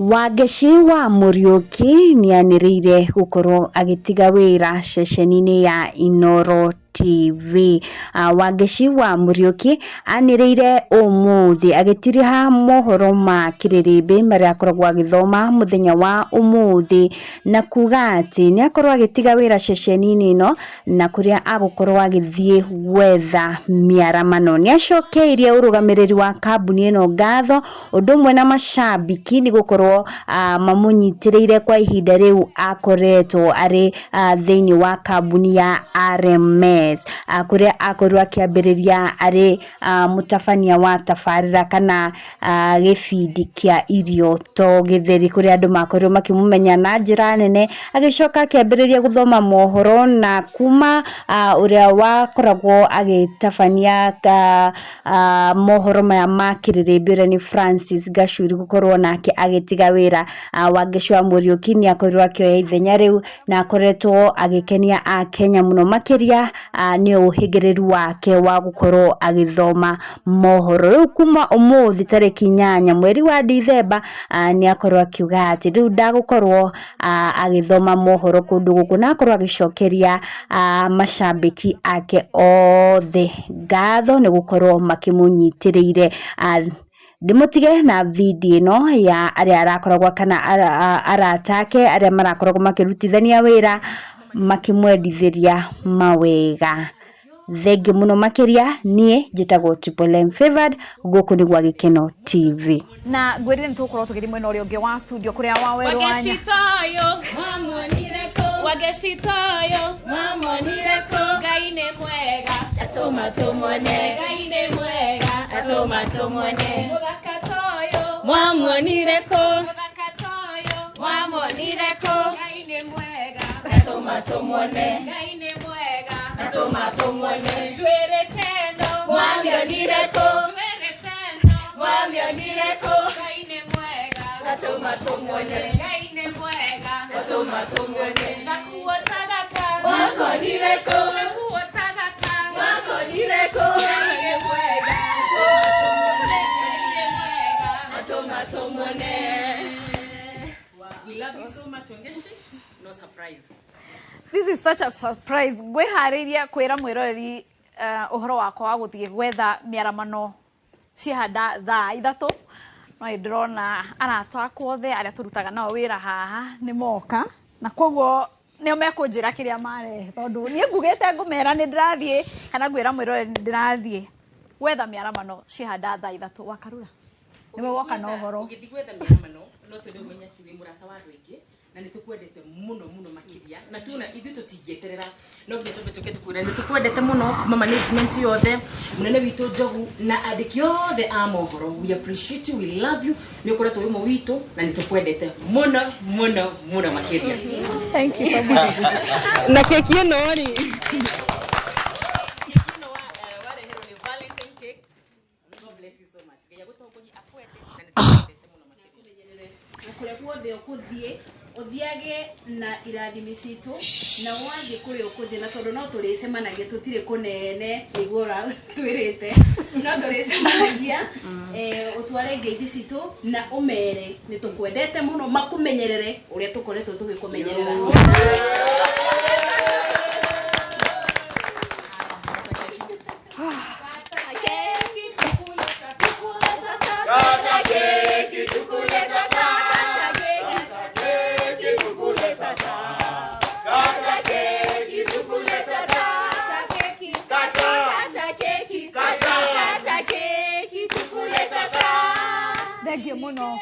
Wangeci wa Mũriũki nĩanĩrĩire gũkorwo agĩtiga wĩra ceceni-inĩ ya Inooro TV. Wangeci wa Mũriũki anĩrĩire ũmũthĩ agĩtiriha mohoro ma kĩrĩrĩmbĩ marĩa akoragwo agĩthoma mũthenya wa ũmũthĩ na kuga atĩ nĩakorwo agĩtiga wĩra ceceni-inĩ ĩno na kũrĩa agũkorwo agĩthiĩ gwetha mĩaramano. Nĩacokeirie ũrũgamĩrĩri wa kambuni ĩno ngatho ũndũ ũmwe na macambĩki nĩ gũkorwo mamũnyitĩrĩire kwa ihinda rĩu akoretwo arĩ thĩinĩ wa kambuni ya RMS kũrĩa akorirwo akĩambĩrĩria arĩ mũtabania wa tabarĩra kana gĩbindi kĩa irio to gĩtheri kũrĩa andũ makorirwo makĩmũmenya na njĩra nene, agĩcoka akĩambĩrĩria gũthoma mohoro na kuma ũrĩa wakoragwo agĩtabania mohoro maya ma kĩrĩrĩmbĩ ũrĩa nĩ Francis Gachuri gũkorwo nake agĩtiga wĩra. Wangeci wa Mũriũki nĩ akorirwo akĩoya ithenya rĩu na akoretwo agĩkenia akenya mũno makĩria nĩ ũhĩgĩrĩru wake wa gũkorwo agĩthoma mohoro. Rĩu kuma ũmũthĩ tarĩki 8 mweri wa Dithemba nĩ akorwo akiuga atĩ rĩu ndagũkorwo agĩthoma mohoro kũndũ gũkũ na akorwo agĩcokeria macambĩki ake othe ngatho nĩ gũkorwo makĩmũnyitĩrĩire. Ndĩmũtige na video ĩno ya arĩa arakoragwo kana arata ake arĩa marakoragwo makĩrutithania wĩra makĩmwendithĩria mawega. Thengiũ mũno makĩria, niĩ njĩtagwo Triple M Favored, gũkũ nĩ gwa Gĩkeno TV. Na ngwĩrire nĩ tũgũkorwo tũgĩthiĩ mwena ũrĩa ũngĩ wa studio kũrĩa Wawerũ wa Wangecitoyo mwamuonire kũ, Wangecitoyo mwamuonire kũ, Ngai nĩ mwega atũma tũmuone, Ngai nĩ mwega atũma tũmuone, mũthaka toyo mwamuonire kũ, mũthaka toyo mwamuonire kũ, Ngai nĩ mwega atũma tũmuone, Ngai nĩ mwega atũma tũmuone, njuĩrĩ teno mwamĩonire kũ, njuĩrĩ teno mwamĩonire kũ, Ngai nĩ mwega atũma tũmuone, Ngai nĩ mwega atũma tũmuone, gakuo ta gaka mwakonire kũ, gakuo ta gaka mwakonire kũ, Ngai nĩ mwega atũma tũmuone, Ngai nĩ mwega atũma tũmuone. We love you so much, Wangeshi. No surprise. This is such a surprise. Ngwĩharĩirie kwĩra mwĩroreri ũhoro wakwa wa gũthiĩ gwetha mĩaramano ciahanda thaa 3, no nĩ ndĩrona arata akwa othe arĩa tũrutaga nao wĩra haha nĩ moka, na koguo nĩo mekũnjĩra kĩrĩa marehe, tondũ niĩ ngugĩte ngũmera nĩ ndĩrathiĩ kana ngwĩra mwĩroreri nĩ ndĩrathiĩ gwetha mĩaramano ciahanda thaa 3. Wakarura nĩwe woka na ũhoro. Ũgĩthiĩ gwetha mĩaramano no twende ũmenye atĩ wĩ mũrata wa andũ aingĩ na nĩ tũkwendete mũno mũno makĩria, na tuona ithuĩ tũtingĩeterera no nginya twambe tũke tũkwĩre nĩ tũkwendete mũno kuma management yothe, mũnene witũ Njogu na andĩki othe a mohoro. We appreciate you, we love you, nĩ ũkoretwo wĩ ũmwe witũ na nĩ tũkwendete mũno mũno mũno makĩria. Thank you so much. Na keki ĩno rĩ, keki ĩno wareherwo nĩ Valentine Cakes. God bless you so much. Ngai agũtongorie, akwende na nĩ tũkwendete mũno makĩria. Na kũrĩa guothe ũkũthiĩ ũthiage na irathimi citũ, na wathiĩ kũrĩa ũkũthiĩ, na tondũ no tũrĩcemanagia, tũtirĩ kũnene nĩguo ũratwĩrĩte, no tũrĩcemanagia, ũtware ngeithi citũ na ũmere nĩ tũkwendete mũno, makũmenyerere ũrĩa tũkoretwo tũgĩkũmenyerera. Thank you mũno.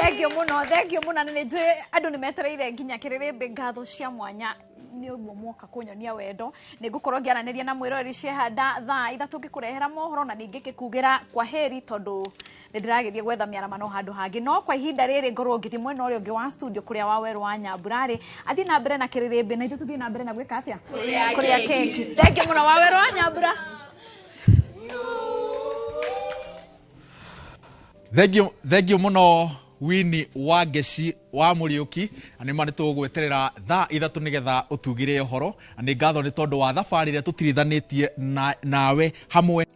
Thank you mũno, thank you mũno. Na nĩ njũĩ andũ nĩ metereire nginya kĩrĩrĩmbĩ ngatho cia mwanya nĩ ũguo mwoka kũnyonia wendo. Nĩ ngũkorwo ngĩaranĩria na mwĩroreri ciehanda thaa 3 ngĩkũrehera mohoro na ningĩ ngĩkugĩra kwa heri tondũ nĩ ndĩragĩthiĩ gwetha mĩaramano handũ hangĩ. No kwa ihinda rĩrĩ ngorwo ngĩthiĩ mwena ũrĩa ũngĩ wa studio kũrĩa Wawerũ wa Nyambura rĩ athiĩ na mbere na kĩrĩrĩmbĩ na ithuĩ tũthiĩ na mbere na gwĩka atĩa? Kũrĩa keki. Thank you mũno Wawerũ wa Nyambura. Thank you, thank you mũno Winnie Wangeci wa Mũriũki, na nĩ ma nĩ tũgũgweterera thaa 3 nĩgetha ũtugire ũhoro. Na nĩ ngatho nĩ tondũ wa thabarĩ ĩrĩa tũtirithanĩtie nawe hamwe.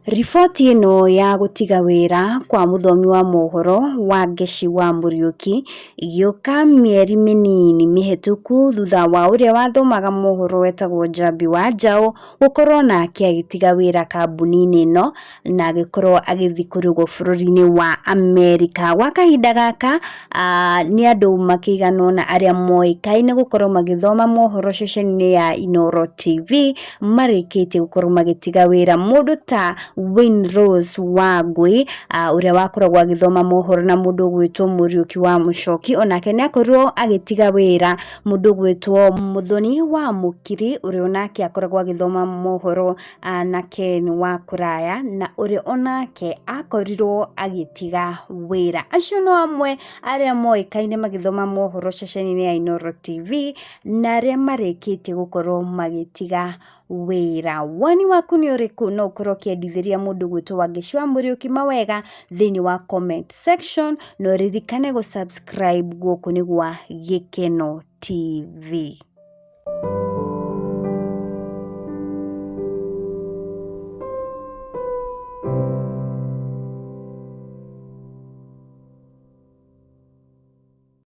Riboti ĩno ya gũtiga wĩra kwa mũthomi wa mohoro Wangeci wa Mũriũki ĩgĩũka mĩeri mĩnini mĩhĩtũku thutha wa ũrĩa wathomaga mohoro wetagwo Njambi wa Njaũ gũkorwo nake agĩtiga wĩra kambuni-inĩ ĩno na agĩkorwo agĩthiĩ kũrũgwo bũrũri-inĩ wa Amerika. Gwa kahinda gaka nĩ andũ makĩigana ũna arĩa moĩkaine gũkorwo magĩthoma mohoro ceceni-inĩ ya Inooro TV marĩkĩtie gũkorwo magĩtiga wĩra. Mũndũ ta Wayne Rose Wangui ũrĩa wakoragwo agĩthoma mohoro na mũndũ ũgwĩtwo Mũriũki wa Mũchoki onake nĩ akorirwo agĩtiga wĩra. Mũndũ ũgwĩtwo Mũthoni wa Mũkiri ũrĩa onake akoragwo agĩthoma mohoro na Ken wa Kũraya na ũrĩa onake akorirwo agĩtiga wĩra. Acio no amwe arĩa moĩkaine magĩthoma mohoro ceceni-inĩ ya Inooro TV na arĩa marĩkĩtie gũkorwo magĩtiga wĩra. Woni waku nĩ ũrĩkũ? No ũkorwo ũkĩendithĩria mũndũ ũgwĩtwo Wangeci wa Mũriũki mawega thĩinĩ wa comment section, na ũririkane gũ subscribe gũkũ nĩ gwa Gĩkeno TV.